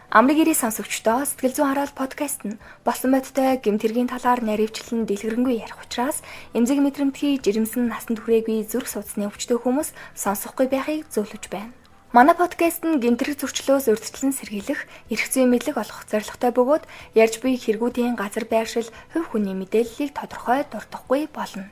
Амрыг ирээ сонсогчдоо, Сэтгэл зүйн хараал подкаст нь болсон бодтой гэмт хэргийн талаар нарийвчлан дэлгэрэнгүй ярих учраас эмзэг мэдрэмтгий, жирэмсэн, насанд хүрээгүй, зүрх судасны өвчтөй хүмүүс сонсохгүй байхыг зөвлөж байна. Манай подкаст нь гэмт хэрэг зөрчлөөс урьдчилан сэргийлэх, эрх зүйн мэдлэг олгох зорилготой бөгөөд ярьж буй хэрэгүүдийн газар байршил, хувь хүний мэдээллийг тодорхой дуртахгүй болно.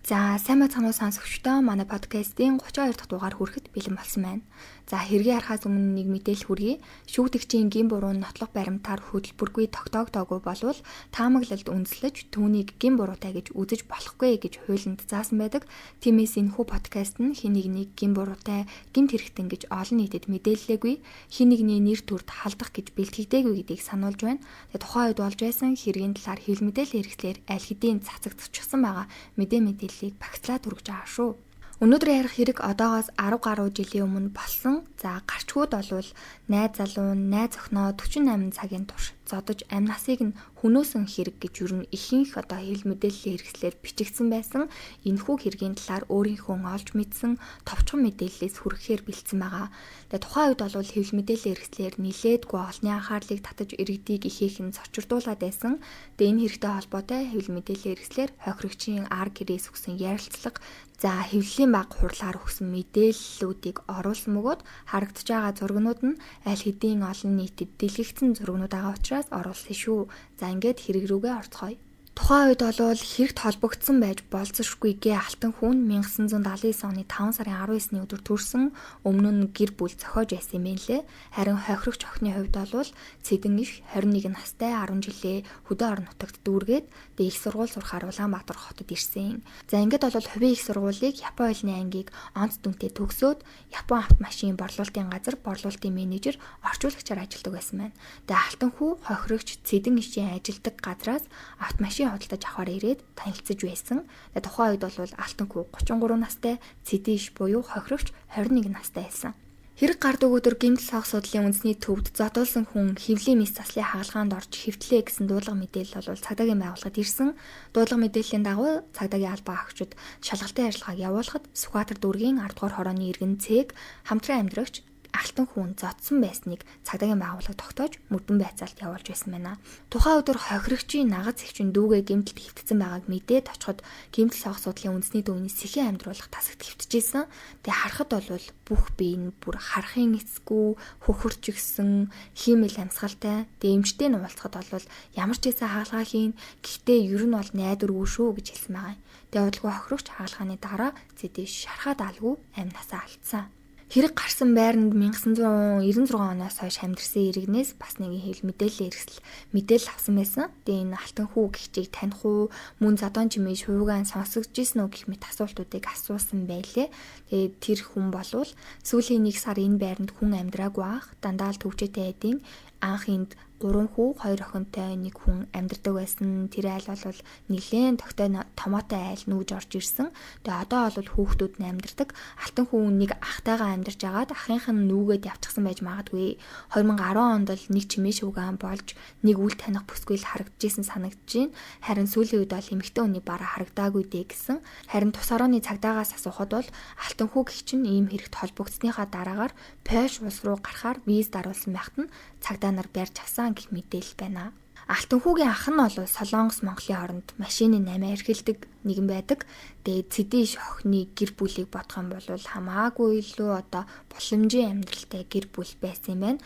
За, сайн байцгаана уу, сонсогчдоо, манай подкастын 32 дахь дугаар хүрэхэд бэлэн болсон байна. За, хэргийг харахаас өмнө нэг мэдээлэл хүргэе. Шүүгдэгчийн гэм буруу нотлох баримтаар хөдөлбөргүй тогтоогдоогүй болвол таамаглалд үндэслэж түүнийг гэм буруутай гэж үзэж болохгүй гэж хуулинд заасан байдаг. Тиймээс энэхүү подкаст нь хэн нэгнийг гэм буруутай, гэмт хэрэгтэн гэж олон нийтэд мэдээллээгүй, хэн нэгний нэр төрд халдах гэж бэлтгэгдээгүй гэдгийг сануулж байна. Тэгээ тухайн үед болж байсан хэргийн талаар хэвлэл мэдээлэл хэрэгслээр аль хэдийн цацагдчихсан байгаа мэдээллийг багцлаад хүргэж байгаа шүү. Өнөөдөр ярих хэрэг одоогоос 10 гаруй жилийн өмнө болсон. За, гарчгууд болвол найз залуу, найз охиноо 48 цагийн турш зодож амь насыг нь хөнөөсөн хэрэг гэж ер нь ихэнх одоо хэвлэл мэдээллийн хэрэгслээр бичигдсэн байсан. Энэхүү хэргийн талаар өөрийнхөө олж мэдсэн товчхон мэдээллээс хүргэхээр бэлдсэн байгаа. Тэгээ тухайн үед бол хэвлэл мэдээллийн хэрэгслээр нилээдгүй олонний анхаарлыг татаж, иргэдийг ихээхэн цочирдуулаад байсан. Тэгээ энэ хэрэгтэй холбоотой хэвлэл мэдээллийн хэрэгслээр хохирогчийн ар гэрээс өгсөн ярилцлага, за, хэвлэлийн баг хурлаар өгсөн мэдээллүүдийг оруулсан бөгөөд харагдаж байгаа зургнууд нь аль хэдийн олон нийтэд дэлгэгдсэн зургнууд байгаа учраас оруулсан шүү. За, ингээд хэрэг рүүгээ орцгоё. Тухайн үед бол хэрэгт холбогдсон байж болзошгүй гэ алтан хүн 1979 оны 5 сарын 19-ний өдөр төрсөн, өмнө нь гэр бүл зохиож байсан юм байна лээ. Харин хохирогч охины хувьд бол Цэдэн их 21 настай, 10 жилээ хөдөө орон нутагт дүүргээд, тэгээ их сургууль сурахаар Улаанбаатар хотод ирсэн. За, ингээд бол хувийн их сургуулийг Япон хэлний ангийг онц дүнтэй төгсөөд Япон автомашин борлуулалтын газар борлуулалтын менежер, орчуулагчаар ажилладаг байсан байна. Тэгээ алтан хүү хохирогч Цэдэн ишийн ажилладаг газраас автомашин худалдаж авахар ирээд танилцаж байсан. Тэгээ тухайн үед бол алтан хүү 33 настай, Цэдэн иш буюу хохирогч 21 настай байсан. Хэрэг гардаг өдөр гэмтэл согс судлалын үндэсний төвд зодуулсан хүн хэвлийн мэс заслын хагалгаанд орж хэвтлээ гэсэн дуудлага мэдээлэл бол цагдаагийн байгууллагад ирсэн. Дуудлага мэдээллийн дагуу цагдаагийн албан агчид шалгалтын ажиллагааг явуулахад Сүхбаатар дүүргийн 10 дугаар хорооны иргэн Цэг хамтран амьдрагч алтан хүн зодсон байсныг цагдаагийн байгууллага тогтоож мөрдөн байцаалт явуулж байсан байна. Тухайн өдөр хохирогчийн нагаз эгчин дүүгээ гэмтэлд хэвтсэн байгааг мэдээд очиход гэмтэл согс судлалын үндэсний төвний сэхэн амьдруулах тасагт хэвтэжсэн. Тэгээ харахад бол бүх бие нь бүр харахын эцгүй хөхөрч игсэн, хиймэл амьсгалтай. Тэгээ эмчтэй нь уулзахад бол ямар ч хэсэг хагалгаа хийн. Гэхдээ ер нь бол найдваргүй шүү гэж хэлсэн байгаа юм. Тэгээ удалгүй хохирогч хагалгааны дараа зэдээ шархаад алгүй амь насаа алдсан. Хэрэг гарсан байранд 1996 оноос хойш амьдарсан иргэнээс бас нэгэн хэвлэл мэдээллийн хэрэгсэл мэдээлэл авсан байсан. Тэгээ энэ алтан хүү гихчийг таних уу, мөн зодон чимээ шуугаан сонсогдож исэн үү гэх мэт асуултуудыг асуусан байлээ. Тэгээ тэр хүн болвол сүүлийн нэг сар энэ байранд хүн амьдраагүй ах, дандаа л төвчээтэй айдын анх энд 3 хүү, 2 охинтой нэг хүн амьдардаг байсан. Тэр айл бол нэлээд тогтой томоотой айл нүүж орж ирсэн. Тэгээ одоо бол хүүхдүүд нь амьдардаг. Алтан хүү нэг ахтайгаа амьдарч агаад ахынх нь нүүгээд явчихсан байж магадгүй. 2010 онд л нэг чимээ шүүгэн болж нэг үл таних бүсгүй л харагдажсэн санагдаж байна. Харин сүүлийн үед бол эмэгтэй хүний бараа харагдаагүй дээ гэсэн. Харин тус орооны цагдаагаас асуухад бол алтан хүү гэх чинь ийм хэрэгт холбогдсныхаа дараагаар Польш улс руу гарахаар виз даруулсан байхад нь цагдаа нар барьж авсан гэх мэдээлэл байна. Алтан хүүгийн ах нь бол Солонгос Монголын хооронд машины 8 эрхэлдэг нэгэн байдаг. Тэгээд Цэдэн иш охины гэр бүлийг бодох юм бол хамаагүй илүү одоо боломжийн амьдралтай гэр бүл байсан юм байна.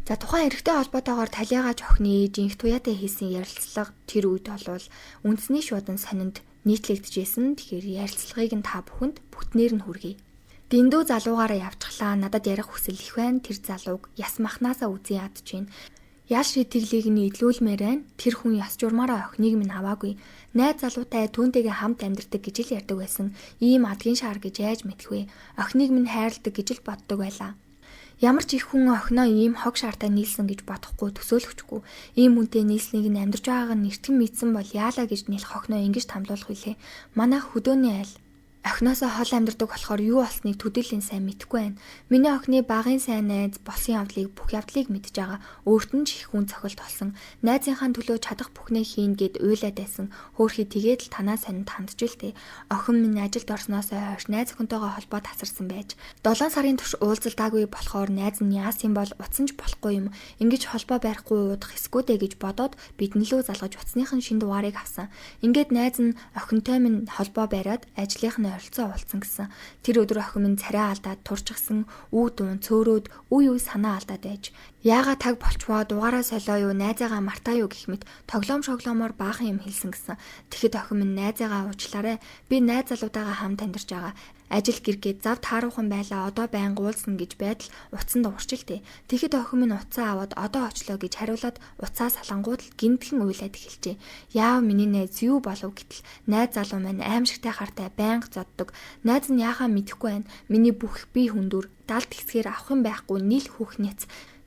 За, тухайн эрэгтэй холбоотойгоор талиагааж охины ээж инх туяатай хийсэн ярилцлага тэр үед бол үндэсний шуудан сонинд нийтлэгдэжсэн. Тэгэхээр ярилцлагыг нь та бүхэнд бүтнээр нь хүргэе. Дэндүү залуугаараа явчихлаа. Надад ярих хүсэл их байна. Тэр залууг яс махнаасаа үзэн ядаж байна. Ял шийтгэлийг нь идлүүлмээр байна. Тэр хүн яс журмаараа охиныг минь аваагүй. Найз залуутай түүнтэйгээ хамт амьдардаг гэж л ярьдаг байсан. Ийм адгийн шаар гэж яаж мэдэх вэ? Охиныг минь хайрладаг гэж л боддог байлаа. Ямар ч их хүн охиноо ийм хог шаартай нийлсэн гэж бодохгүй, төсөөлөхчгүй. Ийм хүнтэй нийлснийг нь амьдарч байгааг нь эртхэн мэдсэн бол яалаа гэж нэлэх охиноо ингэж тамлуулах вүлээ. Манай хөдөөний айл Охиноосоо хол амьдардаг болохоор юу болсныг төдийлөн сайн мэдэхгүй байна. Миний охины багын сайн найз болсон явдлыг бүх явдлыг мэдж байгаа. Өөрт нь ч их хүн цохилт болсон. Найзынхаа төлөө чадах бүхнээ хийн гэд уйлаад байсан. Хөөхий тэгээд л танаа сонинд хандж л дээ. Охин минь ажилд орсноосоо хойш найз охинтойгоо холбоо тасарсан байж. 7 сарын турш уулзалтаагүй болохоор найз нь яасан бол утсан ч болохгүй юм. Ингэж холбоо барихгүй уудах эсгүй дээ гэж бодоод бидэн лөө залгаж утасных нь шин дугаарыг авсан. Ингээд найз нь охинтой минь холбоо бариад ажлынх нь ойролцоо уулзсан гэсэн. Тэр өдөр охин минь царай алдаад турчсан, үү дуун цөөрөөд үе үе санаа алдаад байж. Яагаад таг болчвоо дугаараа солио юу найзаагаа мартаа юу гэх мэт тоглоом шоглоомоор баахан юм хэлсэн гэсэн. Тэгэхэд охин минь найзаагаа уучлаарай. Би найз залуудаагаа хамт амьдарч байгаа. Ажил гэргээд зав тааруухан байлаа одоо байнга уулзна гэж байдал утсан дуурч л дээ. Тэгэхэд охин минь утсаа аваад одоо очлоо гэж хариулаад утсаа салангууд л гинтхэн уйлаад эхэлжээ. Яав миний найз юу болов гэтэл найз залуу маань аимшигтай хартай байнга зоддог. Найз нь яахаа мэдэхгүй байна. Миний бүх бие хүндүр далд хэсгээр авах юм байхгүй нийл хүүх няц.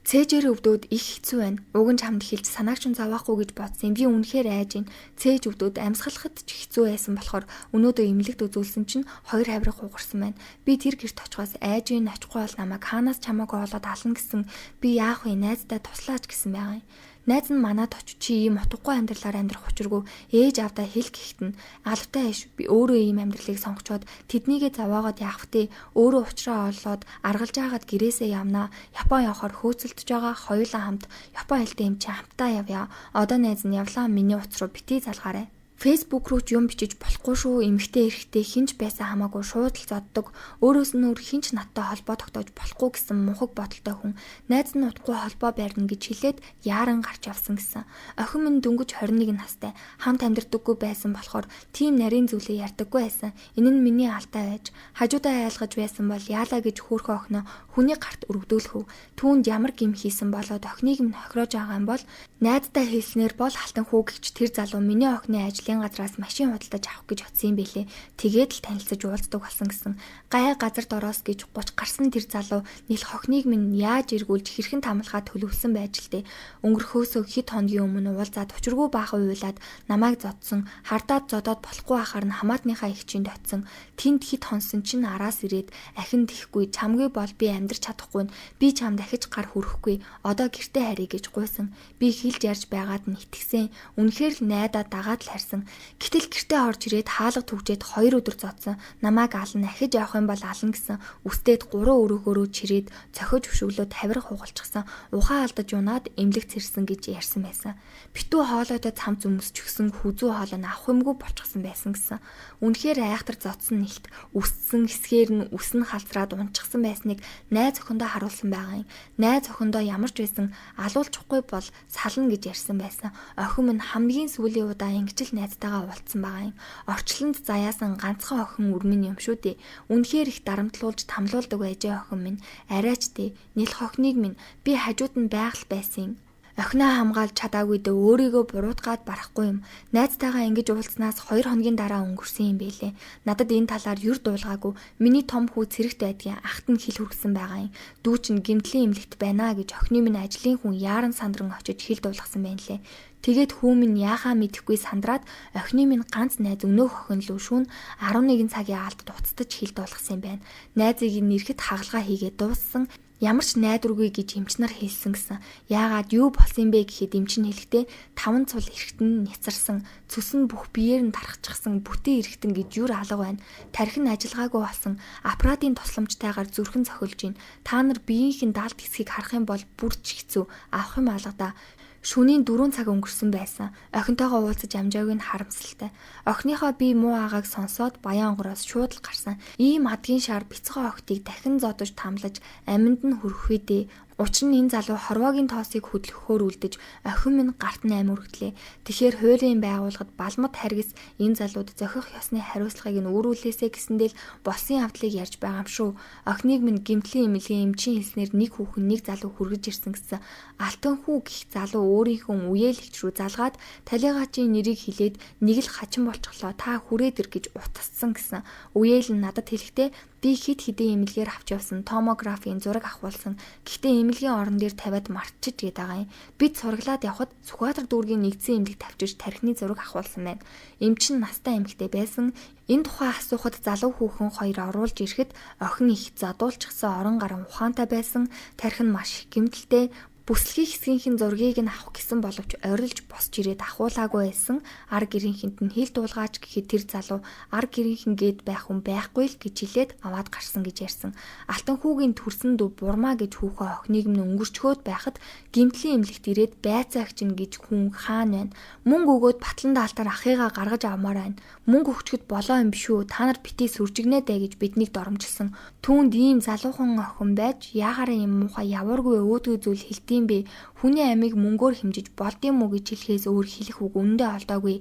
Цээжээр өвдөөд их хэцүү байна. Уг нь чамд хэлж санааг ч зовохгүй гэж бодсон. Би үнэхээр айж байна. Цээж өвдөөд амьсгалахад ч хэцүү байсан болохоор өнөөдөр эмнэлэгт үзүүлсэн чинь 2 хавраг хугарсан байна. Би тэр гэрт очихоос айж байна. Очихгүй бол намайг хаанаас чамаагүй олоод ална гэсэн. Би яах вэ? Найздаа туслаач гэсэн байгаа юм. Найз нь манад очиж чи ийм утгагүй амьдралаар амьдрах учиргүй ээж аавдаа хэл гэхэд нь алавтай аш би өөрөө ийм амьдралыг сонгочоод тэднийгээ зовоогоод яах вэ? Өөрөө учраа олоод аргалж агаад гэрээсээ явнаа. Япон явахаар хөөцөлдөж байгаа хоёулаа хамт Япон хэлтэй юм чи хамтдаа явъя. Одоо найз нь явлаа миний утас руу битгий залгаарай. Facebook руу ч юм бичиж болохгүй шүү. Эмэгтэй эрэгтэй хинч байсан хамаагүй шууд л зоддог. Өөрөөс нь өөр хинч надтай холбоо тогтоож болохгүй гэсэн мунхаг бодолтой хүн. Найз нь утгагүй холбоо барина гэж хэлээд яаран гарч явсан гэсэн. Охин минь дөнгөж 21 настай. Хамт амьдардаггүй байсан болохоор тийм нарийн зүйлээ ярьдаггүй байсан. Энэ нь миний алдаа байж. Хажуудаа айлгаж байсан бол яалаа гэж хөөрхөн охиноо хүний гарт өргөдүүлэх үү? Түүнд ямар гим хийсэн болоод охиныг минь хохироож байгаа юм бол найздаа хэлснээр бол халтан хүү гэгч тэр залуу миний охины ажлын газраас машин худалдаж авах гэж очсон юм бэлээ. Тэгээд л танилцаж уулздаг болсон гэсэн. Гай газар дороос гэж 30 гарсан тэр залуу нэлх охиныг минь яаж эргүүлж хэрхэн тамлахаа төлөвлөсөн байж л дээ. Өнгөрөхөөсөө хэд хоногийн өмнө уулзаад учиргүй баахан уйлаад намайг зодсон. Хардаад зодоод болохгүй ахаар нь хамаатныхаа эгчинд очсон. Тэнд хэд хонсон чинь араас ирээд ахин тэхгүй чамгүй бол би амьдрч чадахгүй. Би чам дахиж гар хүрэхгүй. Одоо гэртээ харъя гэж гуйсан. Би хэлж ярьж байгаад нь итгэсэн. Үнэхээр л найдаа дагаад л харьсан. Гэтэл гэртээ орж ирээд хаалга түгжээд 2 өдөр зодсон. Намайг ална ахиж явах юм бол ална гэсэн. Үстээд 3 өрөөгөөрөө чирээд цохиж өшөглөө тавирга хугалчихсан. Ухаан алдаж унаад эмнэлэг цэрсэн гэж ярьсан байсан. Битүү хоолойтой цамц өмсчихсэн хүзүү хоолой нь авах юмгүй болчихсон байсан гэсэн. Үнэхээр айхтар зодсон нэлт үссэн хэсгээр нь үс нь халзраад унчихсан байсныг найз охиндоо харуулсан байгаа юм. Найз охиндоо ямар ч байсан алуулчихгүй бол сална гэж ярьсан байсан. Охин минь хамгийн сүүлийн удаа ингэж л найзтайгаа уулзсан байгаа юм. Орчлонд заяасан ганцхан охин өрмөн юм шүү дээ. Үнэхээр их дарамтлуулж тамлуулдаг байжээ охин минь. Арайч дээ. Нэлх охиныг минь би хажууд нь байгаль байсан юм. Охиноо хамгаалж чадаагүй дээ өөрийгөө буруутгаад барахгүй юм. Найзтайгаа ингэж уулзнаас 2 хоногийн дараа өнгөрсөн юм бэлээ. Надад энэ талаар юр дуулгаагүй. Миний том хүү цэрэгт байдгийн ахт нь хэл хүргэсэн байгаа юм. Дүү чинь гэмтлийн эмнэлэгт байна гэж охины минь ажлын хүн яаран сандран очиж хэл дуулгасан байна лээ. Тэгээд хүү минь яахаа мэдэхгүй сандраад охины минь ганц найз өнөөх охин лүү шүүн 11 цагийн алдад уцтаж хэл дуулгасан юм байна. Найзыг нь ирэхэд хагалгаа хийгээд дууссан. Ямар ч найдваргүй гэж эмч нар хэлсэн гэсэн. Яагаад юу болсон юм бэ гэхэд эмч нь хэлэхдээ 5 цул эргэтэн няцарсан, цөс нь бүх биеэр нь тархчихсан, бүтэн эргэтэн гэж юр алга байна. Тархи нь ажиллагаагүй болсон. Аппаратын тусламжтайгаар зүрхэн цохилж байна. Та нар биеийнх нь далд хэсгийг харах юм бол бүр ч хэцүү. Авах юм алга да. Шөнийн 4 цаг өнгөрсөн байсан. Охинтойгоо уулзаж амжаагүй нь харамсалтай. Охиныхоо би муу агааг сонсоод баян онгороос шууд л гарсан. Ийм адгийн шар бяцхан охидыг дахин зодож тамлаж аминд нь хүрэх үедээ Учир нь энэ залуу хорвоогийн тоосыг хөдлөхөөр үлдэж охин минь гарт нь ам өргөдлээ. Тэгэхээр хуулийн байгууллагад балмад харгас энэ залууд зохих ёсны хариуцлагыг нь үүрүүлээсэй гэсэндээ л болсон явдлыг ярьж байгаа юм шүү. Охиныг минь гэмтлийн эмнэлгийн эмчийн хэлснээр нэг хүүхэн нэг залуу хүргэж ирсэн гэсэн. Алтан хүү гих залуу өөрийнхөө үеэлэгч рүү залгаад талигаачийн нэрийг хэлээд нэг л хачин болчихлоо. Та хүрээд ир гэж утассан гэсэн. Үеэл нь надад хэлэхдээ Би хэд хэдэн эмнэлгээр авч явсан, томографийн зураг авахулсан. Гэхдээ эмнэлгийн орон дээр тавиад мартчих гээд байгаа юм. Бид сургалаад явхад Сүхбаатар дүүргийн нэгдсэн эмнэлэг тавьчиж тархины зураг авахулсан байна. Эмч нь настай эмэгтэй байсан. Энэ тухай асуухад залуу хүүхэн хоёр оруулж ирэхэд охин их задуулчихсан орон гарan ухаантай байсан. Тархи нь маш их гэмтэлтэй. Бүслэгийн хэсгийнх нь зургийг нь авах гэсэн боловч орилж босч ирээд ахуулаагүй байсан. Ар гэрийнхэнд нь хэл дуулгаач гэхэд тэр залуу ар гэрийнхэн гээд байх хүн байхгүй л гэж хэлээд аваад гарсан гэж ярьсан. Алтан хүүгийн төрсөн дүү Бурмаа гэж хүүхөө охиныг нь өнгөрчхөөд байхад гэмтлийн эмнэлэгт ирээд байцаагч нь гэж хүн хаана байна. Мөнгө өгөөд батлан даалтаар ахыгаа гаргаж авмаар байна. Мөнгө өгчөхөд болоо юм биш үү? Та нар битгий сүржигнэ дээ гэж биднийг доромжилсан. Түүнд ийм залуухан охин байж яагаараа юм муухай явааргүй өөдгөө зүйл хэлдэг юм бэ? Хүний амийг мөнгөөр хэмжиж болд юм уу гэж хэлэхээс өөр хэлэх үг үнэндээ олдоогүй.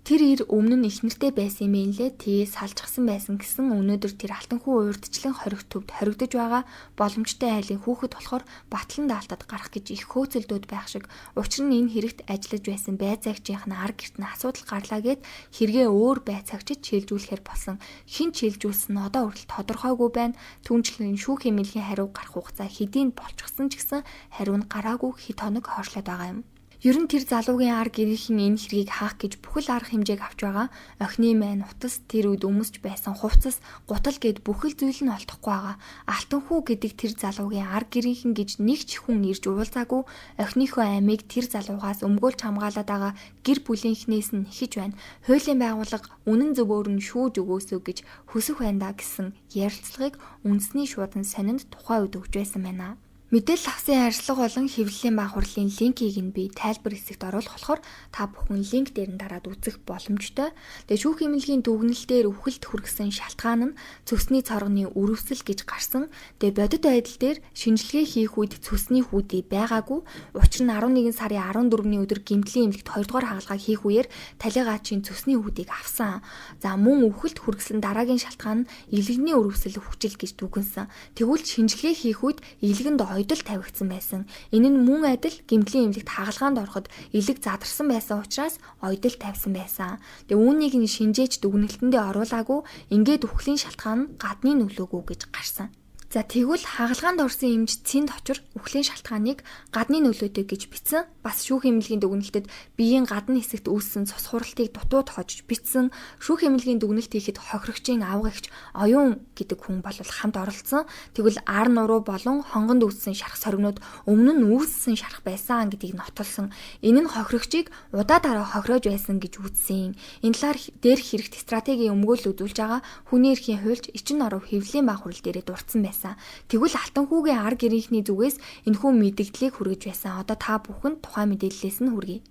Тэр ир өмнө нь их нэртэй байсан юм лээ. Тэгээ салжчихсан байсан гэсэн өнөөдөр тэр алтан хүү урдчлан хориг төвд хоригдож байгаа боломжтой айлын хүүхэд болохоор батлан даалтад гарах гэж их хөөцөлдөөд байх шиг. Учир нь энэ хэрэгт ажиллаж байсан байцаагчийнх нь ар гэрт нь асуудал гарлаа гэд хэрэгээ өөр байцаагчид шилжүүлэхээр болсон. Хэн шилжүүлсэн нь одоо хүртэл тодорхойгүй байна. Түүнчлэн шүүх эмнэлгийн хариу гарах хугацаа хэдийн болчихсон ч гэсэн хариу нь гараагүй хэд хоног хойшлоод байгаа юм. Ер нь тэр залуугийн ар гэрийнхэн энэ хэргийг хаах гэж бүхэл арга хэмжээг авч байгаа. Охины маань утас, тэр үед өмсч байсан хувцас, гутал гээд бүхэл зүйл нь олдохгүй байгаа. Алтан хүү гэдэг тэр залуугийн ар гэрийнхэн гэж нэг ч хүн ирж уулзаагүй. Охиныхоо амийг тэр залуугаас өмгөөлж хамгаалаад байгаа гэр бүлийнхнээс нь нэхэж байна. Хуулийн байгууллага үнэн зөвөөр нь шүүж өгөөсөө гэж хүсэх байна да гэсэн ярилцлагыг үндэсний шуудан сонинд тухайн үед өгч байсан байна. Мэдээлэл авсан ярилцлага болон хэвлэлийн баг хурлын линкийг нь би тайлбар хэсэгт оруулах болохоор та бүхэн линк дээр нь дараад үзэх боломжтой. Тэгээ шүүх эмнэлгийн дүгнэлтээр дээр үхэлд хүргэсэн шалтгаан нь цөсний цоргоны үрвсэл гэж гарсан. Тэгээ бодит байдал дээр шинжилгээ хийх үед цөсний хүүдий байгаагүй. Учир нь 11 сарын 14-ний өдөр гэмтлийн эмнэлэгт 2 дугаар хагалгаа хийх үеэр талигаачийн цөсний хүүдийг авсан. За мөн үхэлд хүргэсэн дараагийн шалтгаан нь илгэний үрвсэл хөгжил гэж дүгнсэн. Тэгвэл шинжилгээ хийх үед илгэнд ойдол тавигдсан байсан. Энэ нь мөн адил гэмтлийн эмнэлэгт хагалгаанд ороход элэг задарсан байсан учраас ойдол тавьсан байсан. Тэгээ үүнийг нь шинжээч дүгнэлтэндээ оруулаагүй, ингээд үхлийн шалтгаан нь гадны нөлөөгөө гэж гарсан. За тэгвэл хагалгаанд орсон эмч цэнд очир үхлийн шалтгааныг гадны нөлөөтэй гэж бичсэн. Бас шүүх эмнэлгийн дүгнэлтэд биеийн гадна хэсэгт үүссэн цус хуралтыг дутуу тоожж бичсэн. Шүүх эмнэлгийн дүгнэлт хийхэд хохирогчийн авга эгч Оюун гэдэг хүн бол хамт оролцсон. Тэгвэл ар нуруу болон хонгонд үүссэн шарх соригнууд өмнө нь үүссэн шарх байсан гэдгийг нотолсон. Энэ нь хохирогчийг удаа дараа хохироож байсан гэж үзсэн. Энэ талаар дээрх хэрэгт стратегийн өмгөөлөл үзүүлж байгаа хүний эрхийн хуульч Ичин Оров хэвлэлийн баг хурал дээрээ дурдсан байсан. Тэгвэл Алтан хүүгийн ар гэрийнхний зүгээс энэхүү мэдэгдлийг хүргэж байсан. Одоо та бүхэнд тухайн мэдээллээс нь хүргэе.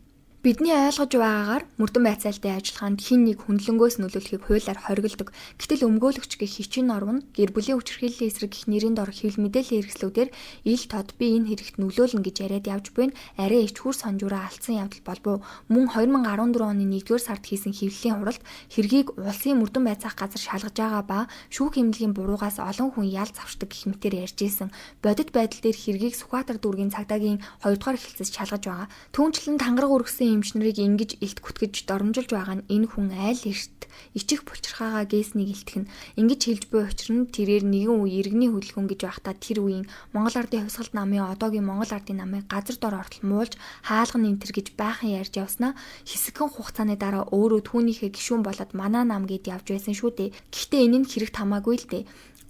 Бидний ойлгож байгаагаар мөрдөн байцаалтын ажиллагаанд хэн нэг хүндлэнгөөс нөлөөлөхийг хуулиар хориглодог. Гэтэл өмгөөлөгч гэх хичин оров нь гэр бүлийн хүчирхийллийн эсрэг гэх нэрийн дор хэвлэл мэдээллийн хэрэгслүүдээр ил тод би энэ хэрэгт нөлөөлнө гэж яриад явж буй нь арай ичхүүр сонжуураа алдсан явдал болбоо. Мөн 2014 оны 1-р сард хийсэн хэвлэлийн хуралд хэргийг улсын мөрдөн байцаах газар шалгаж байгаа ба шүүх эмнэлгийн буруугаас олон хүн ял завшдаг гэх мэтээр ярьж исэн. Бодит байдал дээр хэргийг Сүхбаатар дүүргийн цагдаагийн 2 дугаар хэлцээс шалгаж байгаа. Түүнчлэн тангараг өргөсөн эмч нарыг ингэж илт гүтгэж доромжилж байгаа нь энэ хүн айл эрт ичих булчирхаагаа гээснийг илтгэн. Ингэж хэлж буй учир нь тэрээр нэгэн үе иргэний хөдөлгөөн гэж байхдаа тэр үеийн Монгол Ардын хувьсгалт намын одоогийн Монгол Ардын намыг газар дор ортол муулж хаалган энтер гэж баахан ярьж явснаа хэсэгхэн хугацааны дараа өөрөө түүнийхээ гишүүн болоод манаа нам гэд явж байсан шүү дээ. Гэхдээ энэ нь хэрэгт хамаагүй л дээ.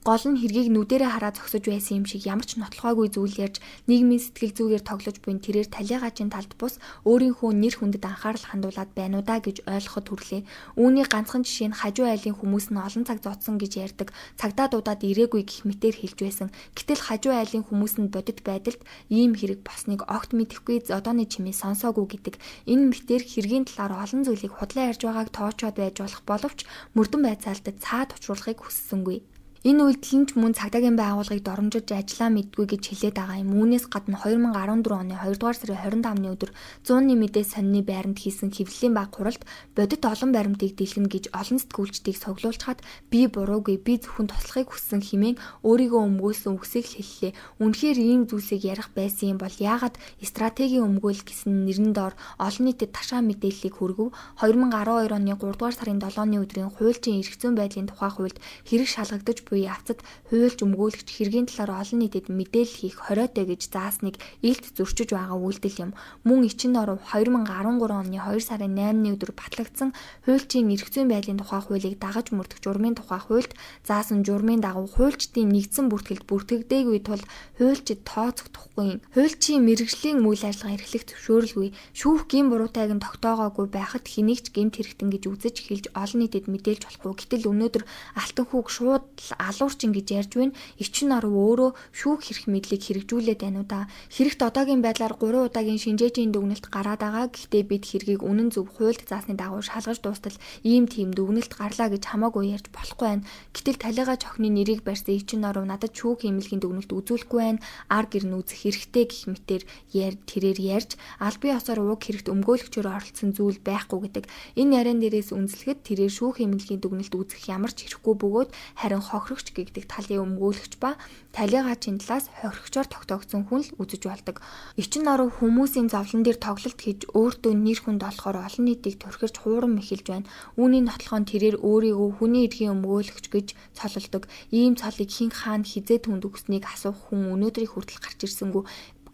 Гол нь хэргийг нүдэрээ хараа зогсож байсан юм шиг ямар ч нотлохойгүй зүйл ярьж нийгмийн сэтгэл зүгээр тоглож буй тэрээр талигаачийн талд бус өөрийнхөө нэр хүндэд анхаарал хандуулад байна уу да гэж ойлгоход хүрлээ. Үүний ганцхан жишээ нь хажуу айлын хүмүүс нь олон цаг зодсон гэж ярьдаг. Цагдаа дуудаад ирээгүй гэх мэтээр хэлж байсан. Гэтэл хажуу айлын хүмүүс нь бодит байдалд ийм хэрэг босныг огт мэдэхгүй зодооны чимээ сонсоогүй гэдэг. Энэ мэтээр хэргийн талаар олон зүйлийг худлаа ярьж байгааг тоочоод байж болох боловч мөрдөн байцаалтад цаад учруулахыг хүссэнгүй. Энэ үйлдэл нь ч мөн цагдаагийн байгууллагыг доромжилж ажиллаа мэдгүй гэж хэлээд байгаа юм. Үүнээс гадна 2014 оны 2 дугаар сарын 25-ны өдөр 100-ны мэдээ сонины байранд хийсэн хэвлэлийн баг хуралд бодит олон баримтыг дийлгэнэ гэж олон сэтгүүлчдийг цуглуулчхад би буруугүй би зөвхөн туслахыг хүссэн хэмээн өөрийгөө өмгөөлсөн үгсийг л хэллээ. Үнэхээр ийм зүйлсийг ярих байсан юм бол яагаад стратегийн өмгөөл гэсэн нэрэн доор олон нийтэд ташаа мэдээллийг хүргэв? 2012 оны 3 дугаар сарын 7-ны өдрийн хуульчийн эрх зүйн байдлын тухай хуульд хэрэг шалгагдаж буй буй явцад хуульч өмгөөлөгч хэргийн талаар олон нийтэд мэдээлэл хийх хориотой гэж заасныг илт зөрчиж байгаа үйлдэл юм. Мөн Ичин Норов 2013 оны 2 сарын 8-ны өдөр батлагдсан хуульчийн эрх зүйн байдлын тухай хуулийг дагаж мөрдөх журмын тухай хуульд заасан журмын дагуу хуульчдын нэгдсэн бүртгэлд бүртгэгдээгүй тул хуульчид тооцогдохгүй. Хуульчийн мэргэжлийн үйл ажиллагаа эрхлэх зөвшөөрөлгүй. Шүүх гэм буруутайг нь тогтоогоогүй байхад хэнийг ч гэмт хэрэгтэн гэж үзэж хэлж олон нийтэд мэдээлж болохгүй. Гэтэл өнөөдөр Алтан хүүг шууд алуурчин гэж ярьж байна. Ичин Норов өөрөө шүүх хэрх мэдлийг хэрэгжүүлээд байна уу да. Хэрэгт одоогийн байдлаар 3 удаагийн шинжээчийн дүгнэлт гараад байгаа. Гэхдээ бид хэргийг үнэн зөв хуульд заасны дагуу шалгаж дуустал ийм тийм дүгнэлт гарлаа гэж хамаагүй ярьж болохгүй байна. Гэтэл талигач охины нэрийг барьсан Ичин Норов надад шүүх эмнэлгийн дүгнэлт үзүүлэхгүй байна. Ар гэр нь үзэх хэрэгтэй гэх мэтэр тэрээр ярьж албан ёсоор уг хэрэгт өмгөөлөгчөөр оролцсон зүйл байхгүй гэдэг. Энэ яриан дээрээс үнэлэхэд тэрээр шүүх эмнэлгийн дүгнэлт үзэх ямар ч хэрэггүй бөгөөд харин хохирогч гэгдэх талын өмгөөлөгч ба талигаачийн талаас хохирогчоор тогтоогдсон хүн л үзэж болдог. Ичин Норов хүмүүсийн зовлон дээр тоглолт хийж өөртөө нэр хүнд олохоор олон нийтийг түрхэрч хуурам мэхэлж байна. Үүний нотлохоо нь тэрээр өөрийгөө хүний эрхийн өмгөөлөгч гэж цололдог. Ийм цолыг хэн хаана хизээ түнд өгснийг асуух хүн өнөөдрийг хүртэл гарч ирсэнгүй.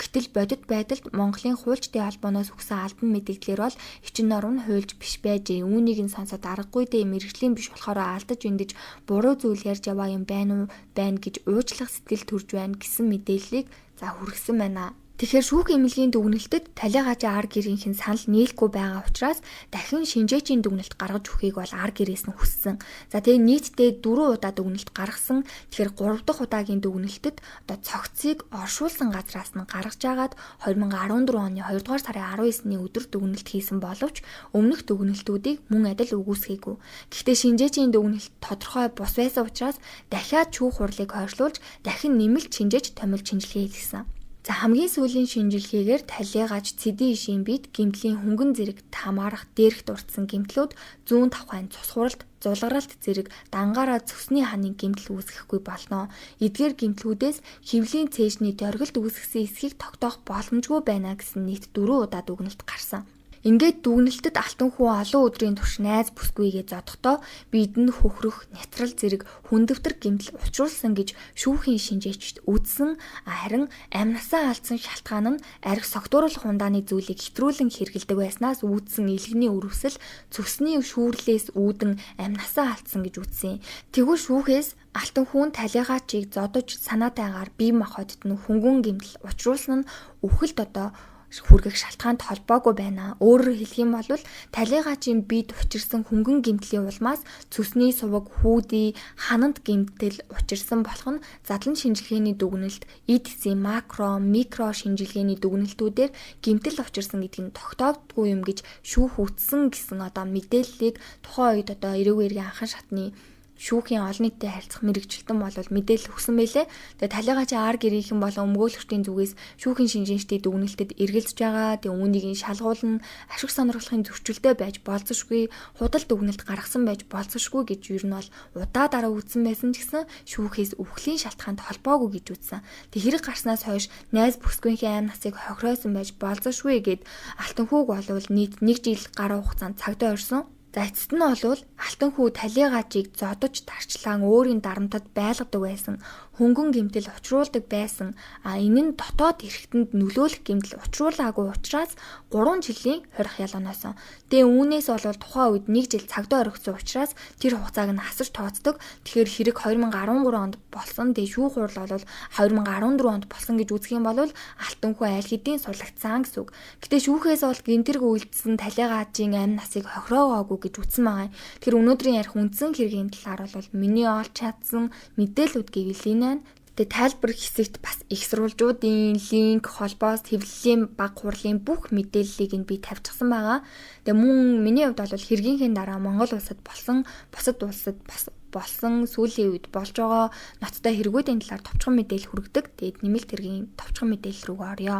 Гэтэл бодит байдалд Монголын хуульчдын холбооноос өгсөн албан мэдээллээр бол Ичин Норов нь хуульч биш байжээ. Үүнийг нь сонсоод аргагүй дээ мэргэжлийн биш болохоор алдаж эндэж буруу зүйл ярьж яваа юм байна уу байна гэж уучлах сэтгэл төрж байна гэсэн мэдээллийг за хүргэсэн байна. Тэгэхээр шүүх эмнэлгийн дүгнэлтэд талигаачийн ар гэрийнхэн санал нийлэхгүй байгаа учраас дахин шинжээчийн дүгнэлт гаргаж өгөхийг бол ар гэрээс нь хүссэн. За тэгээ нийтдээ 4 удаа дүгнэлт гаргасан. Тэгэхээр 3 дахь удаагийн дүгнэлтэд одоо цогцыг оршуулсан газраас нь гаргаж агаад 2014 оны 2 дугаар сарын 19-ний өдөр дүгнэлт хийсэн боловч өмнөх дүгнэлтүүдийг мөн адил үгүйсгээгүй. Гэхдээ шинжээчийн дүгнэлт тодорхой бус байсан учраас дахиад шүүх хурлыг хойшлуулж дахин нэмэлт шинжээч томилж шинжилгээ хийлгэсэн. За хамгийн сүүлийн шинжилгээгээр талигач цэдэн ишийн бид гэмтлийн хөнгөн зэрэг хамаарах дээрх дурдсан гэмтлүүд зүүн тавхайн цус хуралд, зулгаралт зэрэг дангаараа цөсний ханын гэмтэл үүсгэхгүй болно. Эдгээр гэмтлүүдээс хэвлийн цээжний дөргилд үүсгэсэн эсхийг тогтоох боломжгүй байна гэсэн нийт 4 удаа дүгнэлт гарсан. Ингээд дүгнэлтэд Алтан хүү олон өдрийн турш найз бүсгүйгээ зодохдоо бидэнд хөхрөх, нятрал зэрэг хүндөвтөр гэмтэл учруулсан гэж шүүхийн шинжээчд үзсэн. Харин амнасаа алдсан шалтгаан нь арх согтууруулах ундааны зүйлийг хэтрүүлэн хэрэглэдэг байснаас үүдсэн илгэний өрөвсөл цөсний шүүрлээс үүдэн амнасаа алдсан гэж үзсэн. Тэгвэл шүүхээс Алтан хүүн талигаачийг зодож санаатайгаар бие махбодод нь хөнгөн гэмтэл учруулсан нь үхэлд одоо хүргэх шалтгаанд холбоогүй байна. Өөрөөр хэлэх юм бол талигаачийн бид учирсан хөнгөн гэмтлийн улмаас цөсний суваг, хүүдий, хананд гэмтэл учирсан болох нь задлан шинжилгээний дүгнэлт, эд эсийн макро, микро шинжилгээний дүгнэлтүүдээр гэмтэл учирсан гэдг нь тогтоогдгүй юм гэж шүүх үтсэн гэсэн одоо мэдээллийг тухайн үед одоо эрүүг эргийн анхан шатны шүүхийн олон нийтэд харилцах мэрэгжилтэн бол мэдээлэл өгсөн байлээ. Тэгээ талигаачийн ар гэрийнхэн болон өмгөөлөгчдийн зүгээс шүүхийн шинжээчдийн дүгнэлтэд эргэлзэж байгаа. Тэгээ үүнийг нь шалгуулна, ашиг сонирхлохын зөрчилтэй байж болзошгүй, худал дүгнэлт гаргасан байж болзошгүй гэж ер нь бол удаа дараа үзсэн байсан ч гэсэн шүүхээс үхлийн шалтгаанд холбоогүй гэж үзсэн. Тэг хэрэг гарснаас хойш найз бүсгүйнхээ амь насыг хохироосон байж болзошгүй гэд Алтан хүүг болвол нийт 1 жил гаруй хугацаанд цагдаа орсон. За эцэст нь болвол Алтан хүү талигаачийг зодож тарчлаан өөрийн дарамтад байлгадаг байсан, хөнгөн гэмтэл учруулдаг байсан. А энэ нь дотоод эрхтэнд нөлөөлөх гэмтэл учруулаагүй учраас 3 жилийн хорих ял оноосон. Тэгээ үүнээс болвол тухайн үед 1 жил цагдаа орхисон учраас тэр хугацааг нь асар тооцдог. Тэгэхээр хэрэг 2013 онд болсон. Тэгээ шүүх хурал бол 2014 онд болсон гэж үзэх юм бол Алтан хүү аль хэдийн сулагдсан гэсэн үг. Гэтэ шүүхээс бол гэмтэрэг үйлдсэн талигаачийн амь насыг хохироогоогүй гэж үтсэн байгаа юм. Тэгэхээр өнөөдрийн ярих үндсэн хэргийн талаар бол миний олж чадсан мэдээлэлүүд гэвэл энэ байна. Тэгээ тайлбар хэсэгт бас их сурвалжуудын линк, холбоос, хэвлэлийн баг хурлын бүх мэдээллийг нь би тавьчихсан байгаа. Тэгээ мөн миний хувьд бол хэргийнхээ дараа Монгол улсад болсон, бусад улсад бас болсон сүүлийн үед болж байгаа ноцтой хэрэгүүдийн талаар товчхон мэдээлэл хүргэдэг. Тэгээд нэмэлт хэргийн товчхон мэдээлэл рүү оръё.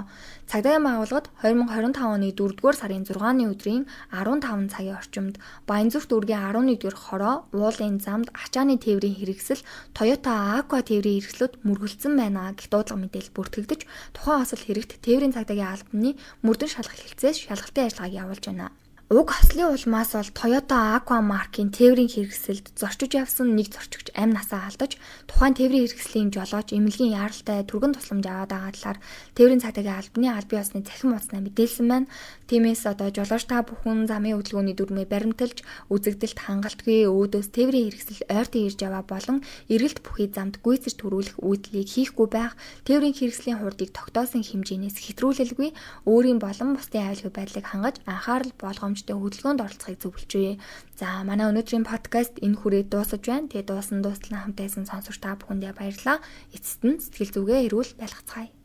Цагдаагийн байгууллагад 2025 оны 4-р сарын 6-ны өдрийн 15 цагийн орчимд Баянзүрх дүүргийн 11-р хороо уулын замд ачааны тээврийн хэрэгсэл Toyota Aqua тээврийн хэрэгслүүд мөргөлдсөн байна гэх дуудлага мэдээлэл бүртгэгдэж тухайн осол хэрэгт тээврийн цагдаагийн албаны мөрдөн шалгах хэлцээс шалгалтын ажиллагааг явуулж байна. Уг хослын улмаас бол Toyota Aqua маркийн тээврийн хэрэгсэлд зорчиж явсан нэг зорчигч амь насаа алдаж, тухайн тээврийн хэрэгслийн жолооч эмнэлгийн яаралтай түргэн тусламж аваад байгаа талаар тээврийн цагдаагийн албаны албан ёсны цахим хуудаснаа мэдээлсэн байна. Тиймээс одоо жолооч та бүхэн замын хөдөлгөөний дүрмээ баримталж, үзэгдэлт хангалтгүй өөдөөс тээврийн хэрэгсэл ойртон ирж яваа болон эргэлт бүхий замд гүйцэж түрүүлэх үйлдэлийг хийхгүй байх, тээврийн хэрэгслийн хурдыг тогтоосон хэмжээнээс хэтрүүлэлгүй, өөрийн болон бусдын аюулгүй байдлыг хангаж анхаарал болгоомжтой хөдөлгөөнд оролцохыг зөвлөжээ. За, манай өнөөдрийн подкаст энэ хүрээд дуусаж байна. Тэгээ дуусан дуустал нь хамт байсан сонсогч та бүхэндээ баярлалаа. Эцэст нь сэтгэл зүгээ эрүүл байлгацгаая.